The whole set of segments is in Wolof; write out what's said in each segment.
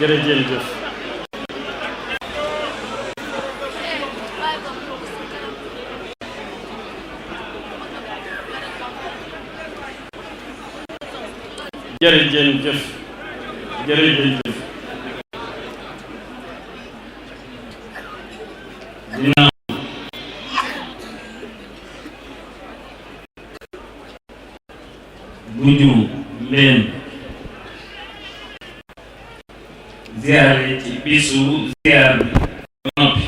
jërëjëf jërëjëf jërëjëf ginnaaw bu ñu leen ziyaare ci bisu ziyaar bi ba noppi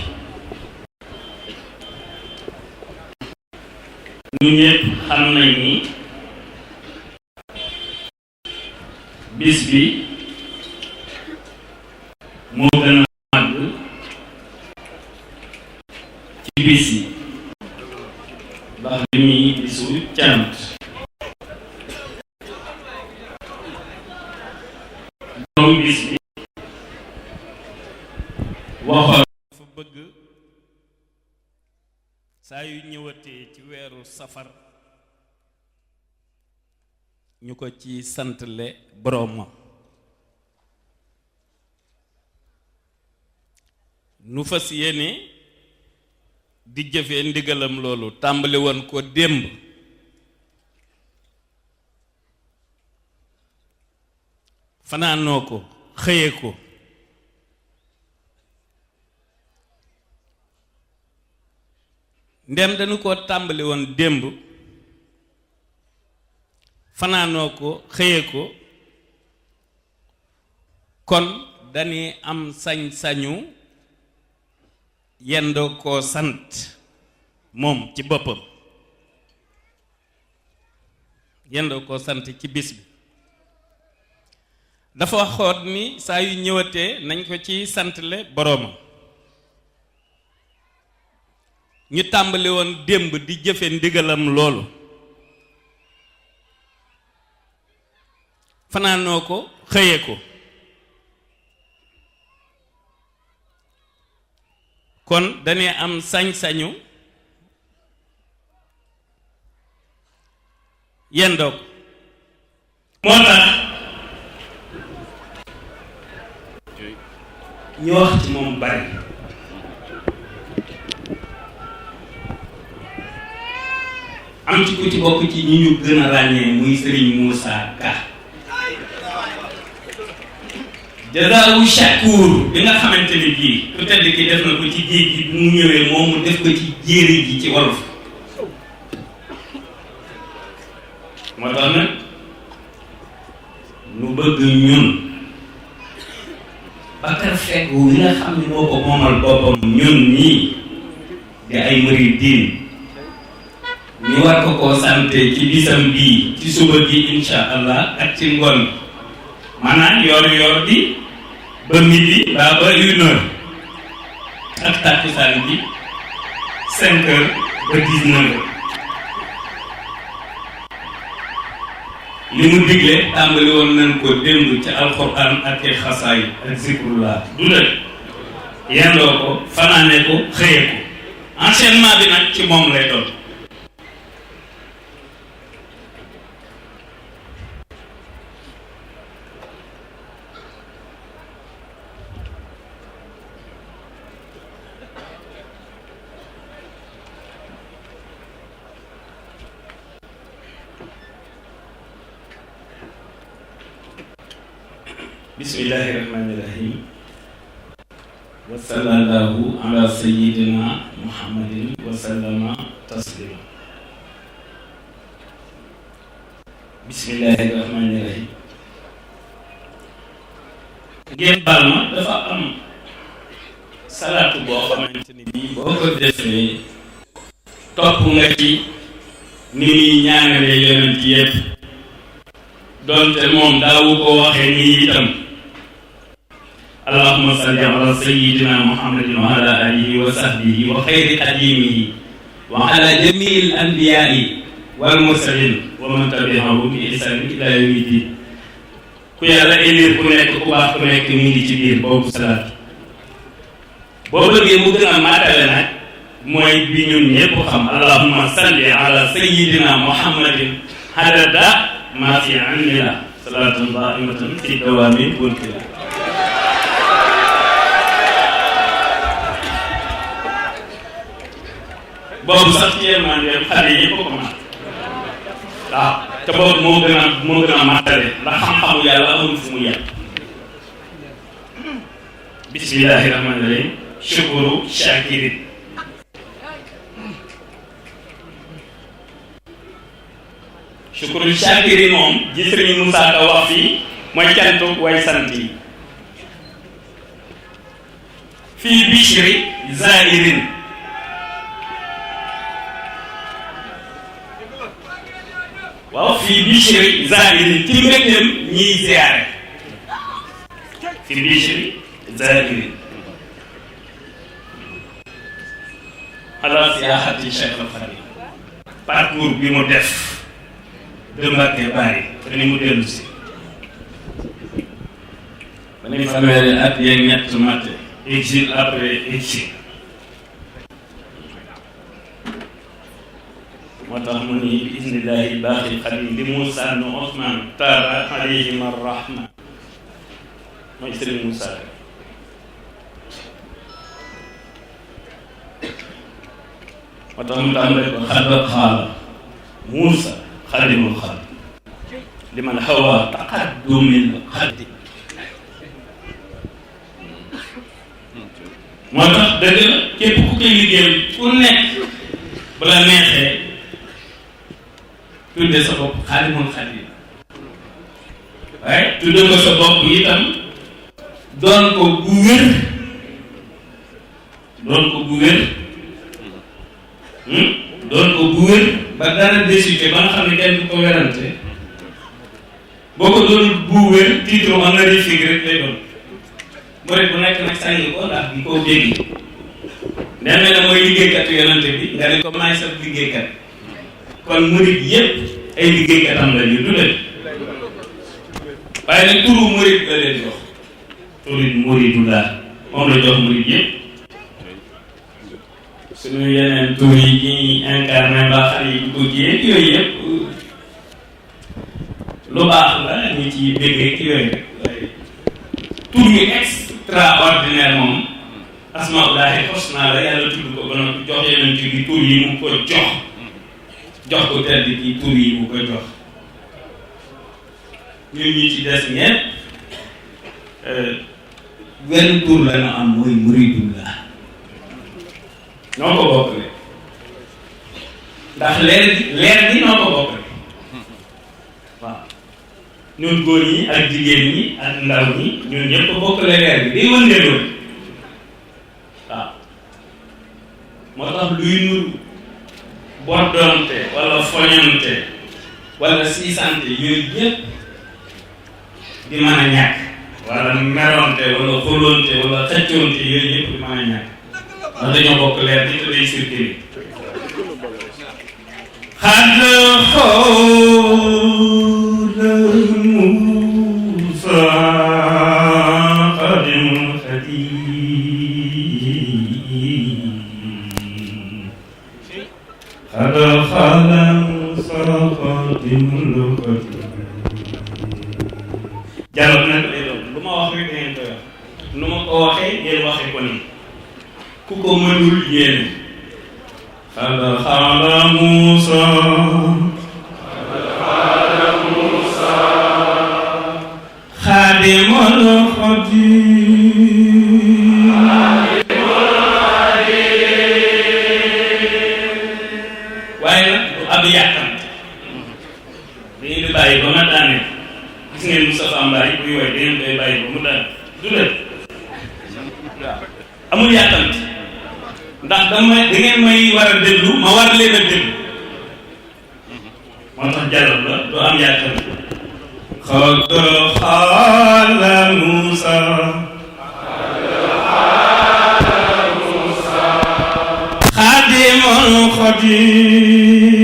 ñu ñëpp xam nañ ni bis bi moo gën a màgg ci bis yi ndax li muy bisu cant borom bis bi waxoon dafa bëgg saa yu ñëwatee ci weeru safar ñu ko ci santle boroomam nu fas yéene di jëfee ndigalam loolu tàmbali woon ko démb fanaanoo ko xëye ko ndem dañu ko tàmbali woon démb fanaanoo ko xëye ko kon dañuy am sañ-sañu yendoo koo sant moom ci boppam yendoo koo sant ci bis bi dafa waxoon ni saa yu ñëwatee nañ ko ci santle boroomam. ñu tàmbali woon démb di jëfe ndigalam loolu fanaanoo ko xëye ko kon dañuy am sañ-sañu yendoo ko moo tax ñu wax ci moom bari am ci ku ci bokk ci ñi ñu gën a ràññee muy Serigne Moussa Ka jazaawu shakuur bi nga xamante ni bii ku tedd ki def na ko ci géej gi bi mu ñëwee moom mu def ko ci jéeri ji ci wolof moo tax nag nu bëgg ñun Bakar Fekk wi nga xam ne moo ko moomal boppam ñun ñii di ay muridiin ñu war ko koo sante ci bisam bii ci suba gi insha allah ak ci ngoon maanaam yor bi ba midi ba 1h ak takkusaan bi 5h ba 19h li mu digle tàmbali woon nañ ko démb ci alxuraan ak i xasaay ak zikrullah du dëgg yendoo ko fanaane ko xëye ko enchaînement bi nag ci moom lay doon. bismillahi rahmani rahim wa sallallahu ala sayyidina muhammadin wa sallama taslima bismillahi rahmani rahim ngeen baal ma dafa am salaatu boo xamante ni bii boo ko defee topp nga ci ni muy ñaanalee yonent yépp doonte moom daawu ko waxee nii itam allahumma salli ala sayyidina muhammadin wa ala alihi wa sahbihi wa xayri qadimihi wa ala jamiil anbiyaai wal mursalin wa man tabi'ahum bi ihsan ila yawmi din ku yàlla élire ku nekk ku baax ku nekk mi ngi ci biir boobu salaat boo bëggee mu gën a matale nag mooy bi ñun ñépp xam allahumma salli ala sayyidina muhammadin hadada ma fi ilmillah salaatan daa'imatan fi dawaami mulkillah boobu sax ci yërmandeem xale yëpp ko mën waaw te boobu moo gën a matale ndax xam-xamu yàlla amul fu mu yem bismillahi rahmani rahim shukuru shakirin shukuru shakirin moom ji Sëriñ Moussa Ka wax fii mooy cantu way sant yi fii bishri zairin waaw fii bishri zairin ci mbégteem ñiy ziyaare fii bishri zairin ala siyaahati Cheikh al Khadim parcours bi mu def de Mbacké Bari te ni mu dellu si ba ni fanweeri at yeeg ñett matte exil après exil moo tax mu ni bi isnillahi baaxi xadim li Moussa nu Ousmane taara alayhim arrahma mooy Serigne Moussa moo tax mu tàmbale ko xadda xaala Moussa xadimul xadim li man xawa taqaddumil xadim moo tax dëgg la képp ku koy liggéeyal ku nekk bu la neexee tudde sa bopp xadimul xadim waaye tudde ko sa bopp itam doon ko bu wér doon ko bu wér ba dara desité ba nga xam ne kenn du ko werante boo ko doon buubee titre honorifique rek lay doon murid bu nekk nag sañ ko ndax di koo jéggi nee na mooy liggéeykatu yonante bi nga ne ko maay sa liggéeykat kon murid yépp ay liggéeykatam la ñu dundal waaye nag turu murid la leen jox turu muridullah moom la jox murid yépp suñu yeneen tur yi ñuy incarné mbaa xale yi ko jiyee yooyu yëpp lu baax la ñu ci béggee ki yooyu rek waaye tur yi extraordinaire moom asmaullahi husna la yàlla tudd ko ba noppi jox yeneen ci bi tur yi mu ko jox ko tedd ci tur yi mu ko jox ñun ñi ci des ñepp wenn tur la na am mooy muridullah noo ko bokkale ndax leer gi noo ko bokkale waaw ñun góor ñi ak jigéen ñi ak ndaw ñi ñun ñëpp bokkale leer gi day wëndeeloo waaw moo tax luy nuru boddonte wala foñante wala siisante yooyu yëpp di mën a ñàkk wala meronte wala xulonte wala xëccoonte yooyu yëpp di mën a ñàkk ndax dañoo bokk leer di te day circulé xadd xawla Muusa xadim xadim xadd xala Muusa xadim xadim jàllot nag lay doon lu ma wax rek ngeen koy wax nu ma ko waxee ngeen waxee ko nii ku ko mënul yéen xala Muusa xaadimul xadim waaye nag du ab yàkkamte dañuy di bàyyi ba ma daane gis ngeen Moustapha Mbaye buy woy dañu koy bàyyi ba mu daane du dëgg waaw amul yàkkamte ndax da ngeen may war a déglu ma war leen a déglu moo tax jàllal la doo am yàkkamte xadd xaala Muusa xaadimul xadim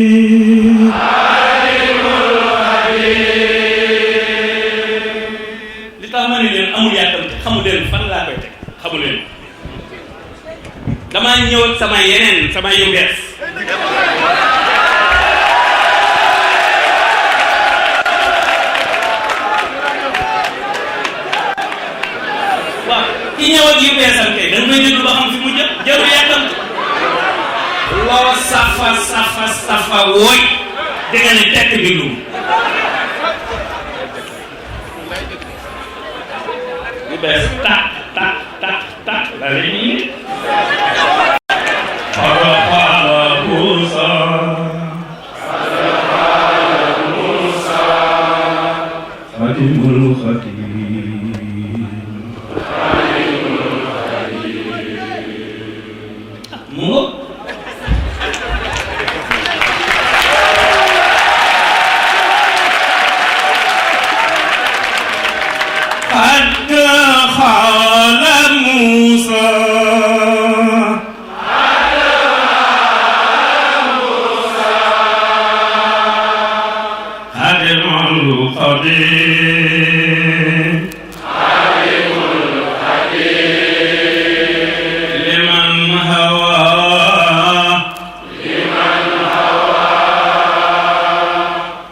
li tax ma ne leen amul yàkkamte xamu leen fan laa koy teg xamu leen damaa ñëw ak sama yeneen sama yu bees waaw ki ñëw ak yu beesam kay da nga koy déglu ba xam fi mu jëm jarul yàkkamte loo safa wooy di nga ne tekk déglu yu bees tak la la ñuy xadimul xadim mu ngo xadd xaala Muusa xadimul xadim liman hawa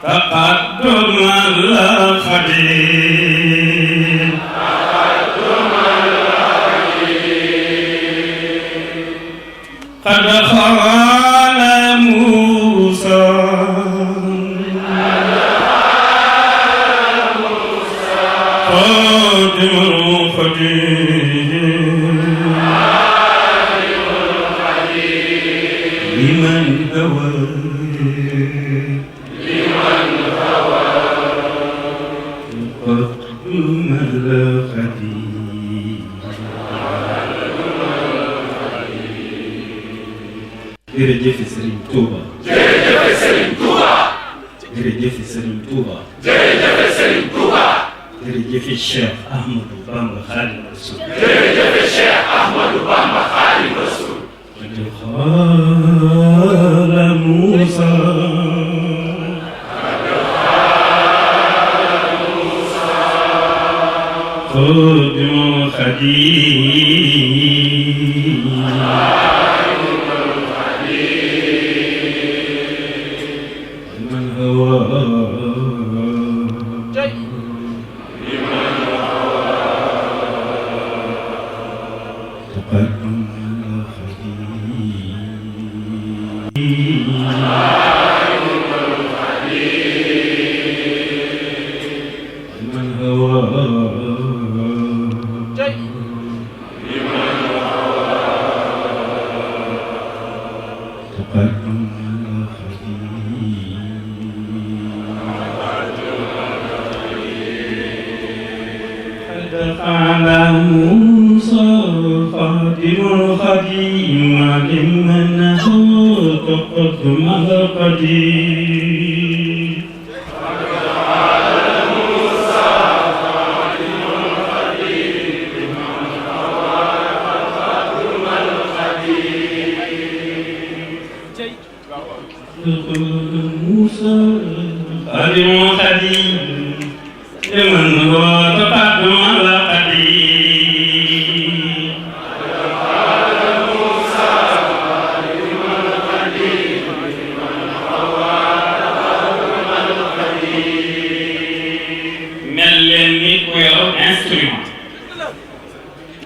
taqaddum al xadim xadd xaala Muusa xaadimul xadim liman hawa taqaddum al xadim jërëjëf Serigne Touba jërëjëf Serigne Touba jërëjëf Serigne Touba jërëjëf Serigne Touba jërëjëf Cheikh Ahmadou Bamba Khadim Rasoul. jërëjëf Cheikh Ahmadou Bamba Khadim Rasoul. Xaala Moussa. Xaadimul Xadim. man hawa.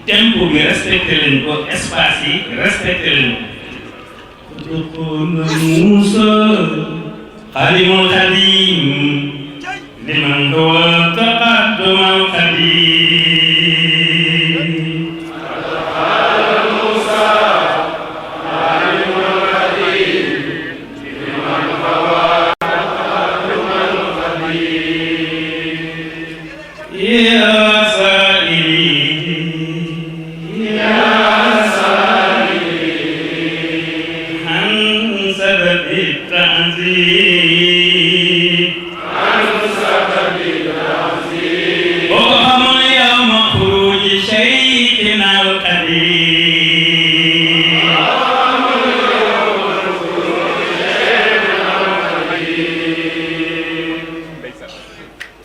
tempo bi respecté leen ko espace yi respecté leen ko Moussa Xaadimul Xaadim liman huwa taqaddumal Xaadim Moussa Xaadimul Xaadim liman huwa taqaddumal Xaadim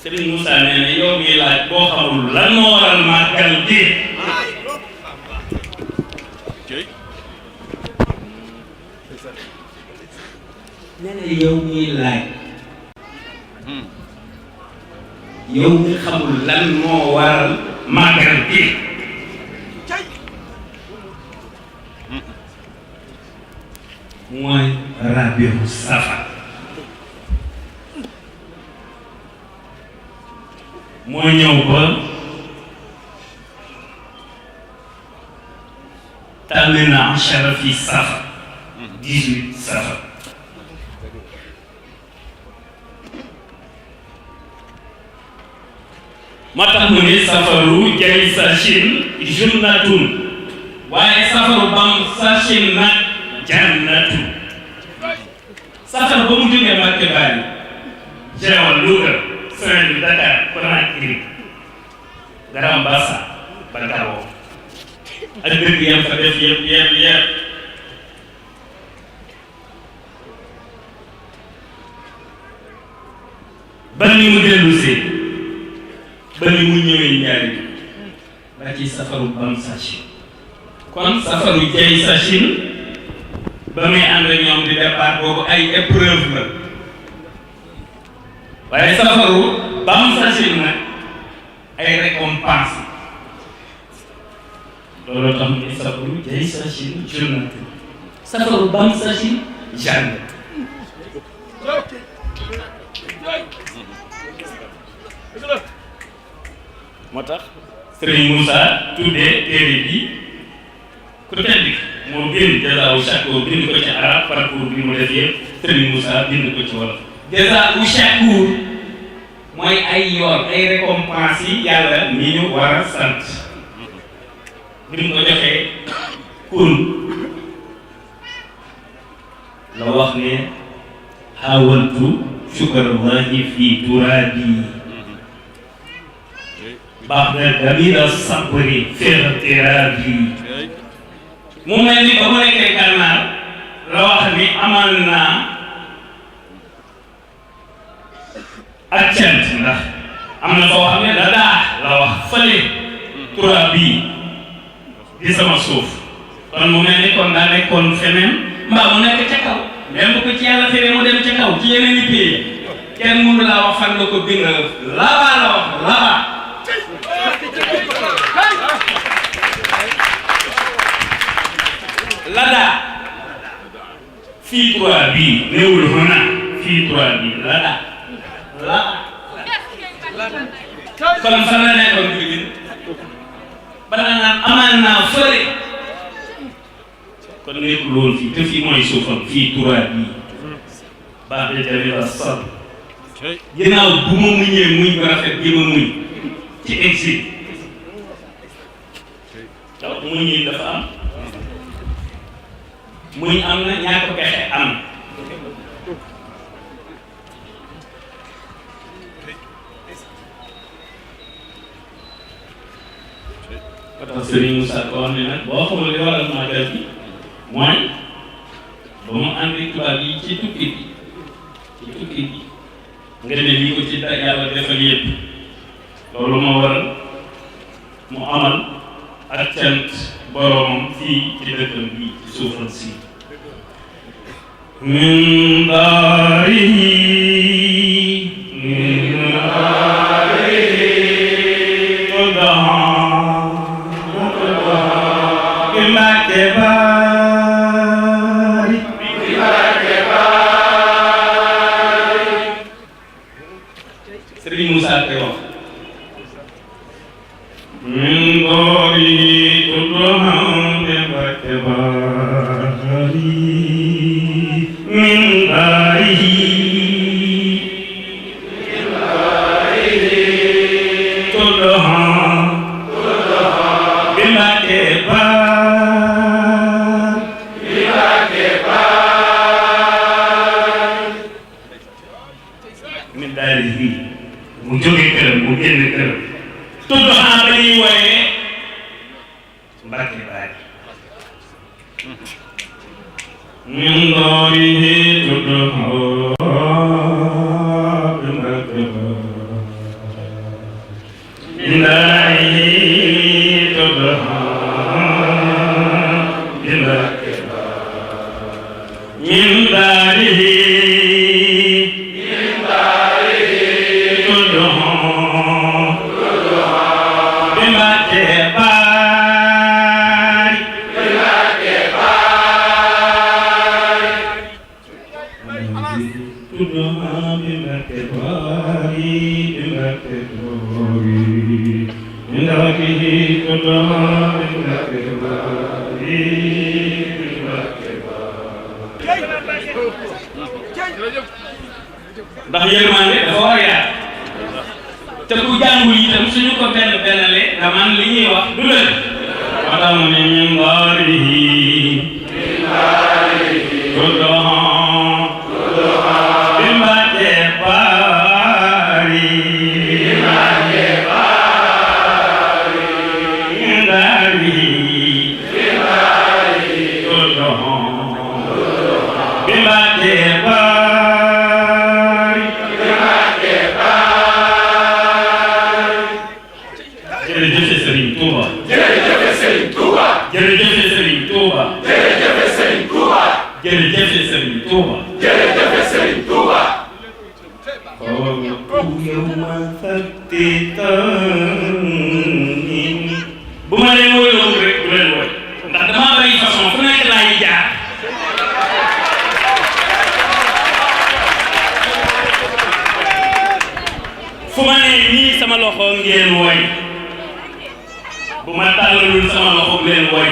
Serigne Moussa nee na yow mi laaj boo xamul lan moo waral màggal gi nee na yow mi laaj yow mi xamul lan moo waral màggal gi mooy Rabiu Safar moo ñëw ba tànn na achara fi Safar 18 Safar moo tax mu ne safaru jay sachin junnatun waaye safaru bam sachin nag jannatun safar ba mu jógee Mbàkke Bari Jeewal Louga Saint-Louis Dakar Conakry Grand Bassam ba Gabon ak dëkk yam fa def yëpp ba ni mu dellusee ba ni mu ñëwee ñaari ba ci safaru bam sachin kon safaru jay sachin ba muy ànd ak ñoom di départ boobu ay épreuve la waaye safaru bam sachin nag ay récompense loolu tax mu ne safaru jay sachin jannat safaru bam sachin jannat moo tax Serigne Moussa tuddee téere bi ku tedd moo bind Jazaawu Shakoor bind ko ci arab parcours bi mu def yëpp Serigne Moussa bind ko ci wolof Jazaawu Shakoor mooy ay yoon ay récompense yi yàlla mi ñu war a sant bi mu ko joxee kun la wax ne xawaltu shukrallahi fi turaabi بعد جميل الصبر في اغترابي mu mel ni ba mu nekkee gànnaar la wax ni amal naa ak cant ndax am na foo xam ne da daa la wax fële turaab bii di sama suuf kon mu mel ni kon daa nekkoon feneen mbaa mu nekk ca kaw même bu ko ci yàlla tere mu dem ca kaw ci yeneen i pays kenn mënu laa wax fan la ko bind laba la wax laba lada fii turaab bii néewul hona fii turaab bii lada kon fan la nekkoon bi bind bala naan amal naa fële kon nekkul woon fii te fii mooy suufam fii turaab bii baax de jamil as-sabr ginnaaw bu ma muñee muñ ba rafet gi ma muñ ci exil taw muñ yi dafa am muñ am na ñàkk pexe am ba tax Serigne Moussa ko wax ne nag boo xamul li waral màggal bi mooy ba mu ànd tubaab yi ci tukki bi nga ne lii ko ci yàlla defal yëpp loolu moo waral mu amal ak cant boroomam fii ci dëkkam bi ci suufam si min daarihi Serigne Moussa koy wax min daarihi tuddahan bi Mbacké Bari min daarihi tuddahan bi Mbacké Bari min daarihi mu jóge këram mu génn këram tudd xanaa ba ñuy wooyee Mbacké Bari min daarihi tudd xanaa Mbacké Bari min daarihi tudd xanaa Mbacké Bari min daarihi ndax yërmande dafa war a yaatu te ku jàngul itam suñu ko benn bennale daman li ñuy wax du la moo tax mu ne min daarihi tuddahan bi Mbacké Bari min daarihi tuddahan bi Mbacké Bari jërëjëf Serigne Touba. jërëjëf Serigne Touba. jërëjëf Serigne Touba. jërëjëf Serigne Touba. jërëjëf Serigne Touba. jërëjëf Serigne Touba. bu ma leen woyoo rek bu leen woy ndax damaa bari façon fu nekk laay jaar. fu ma nee nii sama loxo ngeen woy bu ma tàllalul sama loxo ngeen woy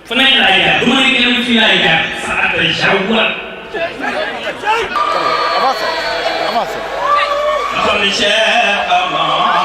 fu nekk laay jaar du ma ne kenn fii laay jaar sa atta jawwal avance avance xam ni Cheikh Amar